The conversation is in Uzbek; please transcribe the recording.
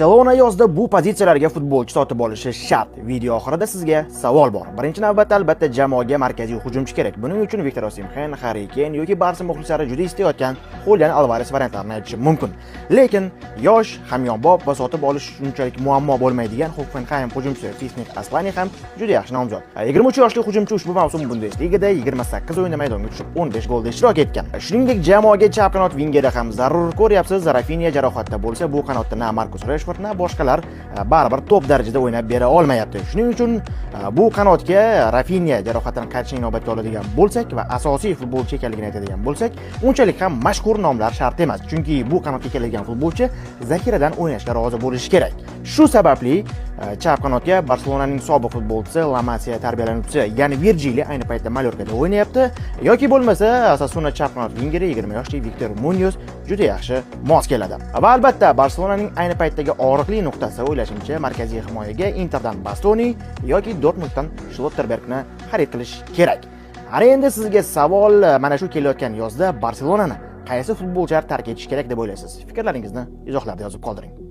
Barselona yozda bu pozitsiyalarga futbolchi sotib olishi shart. Video oxirida sizga savol bor. Birinchi navbatda, albatta, jamoaga markaziy hujumchi kerak. Buning uchun Viktor Osimhen, Harri Keyn yoki Barsa muxlislari juda istayotgan Julian Alvares variantlarini aytishim mumkin. Lekin yosh, hamyonbop va sotib olish unchalik muammo bo'lmaydigan Hoffenheim hujumchisi Fisnik Aslani ham juda yaxshi nomzod. 23 yoshli hujumchi ushbu mavsum Bundesligada 28 o'yinda maydonga tushib, 15 golda ishtirok etgan. Shuningdek, jamoaga chap qanot vingeri ham zarur. Ko'ryapsiz, Rafinha jarohatda bo'lsa, bu qanotda na Markus Reshford, na boshqalar baribir top darajada o'ynab bera olmayapti. Shuning uchun bu qanotga Rafinha jarohatdan qaytishini inobatga oladigan bo'lsak va asosiy futbolchi ekanligini aytadigan bo'lsak, unchalik ham mashhur nomlar shart emas, chunki bu qanotga keladigan futbolchi zaxiradan o'ynashga rozi bo'lishi kerak. Shu sababli chap qanotga Barselonaning sobiq futbolchisi, La Masia tarbiyalanuvchisi Yan Virgili, ayni paytda Mallorkada o'ynayapti, yoki bo'lmasa Osasuna chap qanot vingeri 20 yoshli Viktor Munoz juda yaxshi mos keladi. Va albatta, Barselonaning ayni paytdagi og'riqli nuqtasi, o'ylashimcha, markaziy himoyaga Interdan Bastoni yoki Dortmunddan Schlotterbergni xarid qilish kerak. Ana endi sizga savol: mana shu kelayotgan yozda Barselonani qaysi futbolchilar tark etishi kerak deb o'ylaysiz? Fikrlaringizni izohlarda yozib qoldiring.